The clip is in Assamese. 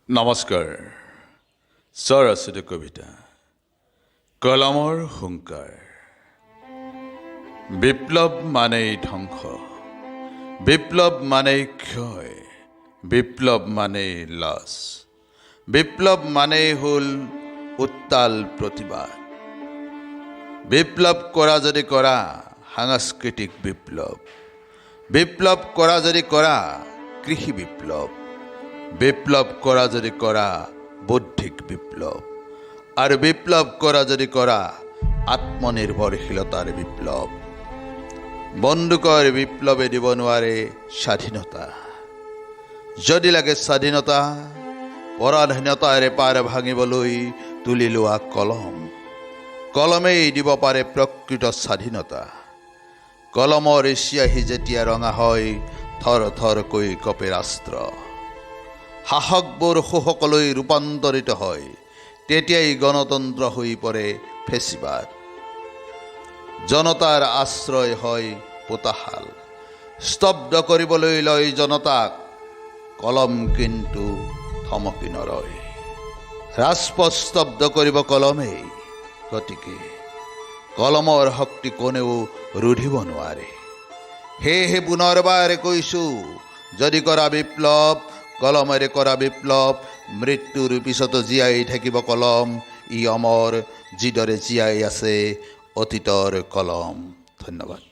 নমস্কাৰ। স্বৰচিত কবিতা কলমৰ হুংকাৰ। বিপ্লৱ মানেই ধ্বংস, বিপ্লৱ মানেই ক্ষয়, বিপ্লৱ মানেই লাজ, বিপ্লৱ মানেই হ'ল উত্তাল প্ৰতিবাদ। বিপ্লৱ কৰা যদি কৰা সাংস্কৃতিক বিপ্লৱ, বিপ্লৱ কৰা যদি কৰা কৃষি বিপ্লৱ, বিপ্লৱ কৰা যদি কৰা বৌদ্ধিক বিপ্লৱ আৰু বিপ্লৱ কৰা যদি কৰা আত্মনিৰ্ভৰশীলতাৰ বিপ্লৱ। বন্দুকৰ বিপ্লৱে দিব নোৱাৰে স্বাধীনতা। যদি লাগে স্বাধীনতা, পৰাধীনতাৰে পাৰ ভাঙিবলৈ তুলি লোৱা কলম, কলমেই দিব পাৰে প্ৰকৃত স্বাধীনতা। কলমৰ চিয়াহী যেতিয়া ৰঙা হয়, থৰ থৰকৈ কঁপে ৰাষ্ট্ৰ। শাসকবোৰ শোষকলৈ ৰূপান্তৰিত হয়, তেতিয়াই গণতন্ত্ৰ হৈ পৰে ফেচিবাদ। জনতাৰ আশ্ৰয় হয় পোতাশাল। স্তব্ধ কৰিবলৈ লয় জনতাক, কলম কিন্তু থমকি নৰয়। ৰাজপথ স্তব্ধ কৰিব কলমেই। গতিকে কলমৰ শক্তি কোনেও ৰুধিব নোৱাৰে। সেয়েহে পুনৰবাৰ কৈছোঁ, যদি কৰা বিপ্লৱ, কলমেৰে কৰা বিপ্লৱ। মৃত্যুৰ পিছতো জীয়াই থাকিব কলম, ই অমৰ, যিদৰে জীয়াই আছে অতীতৰ কলম। ধন্যবাদ।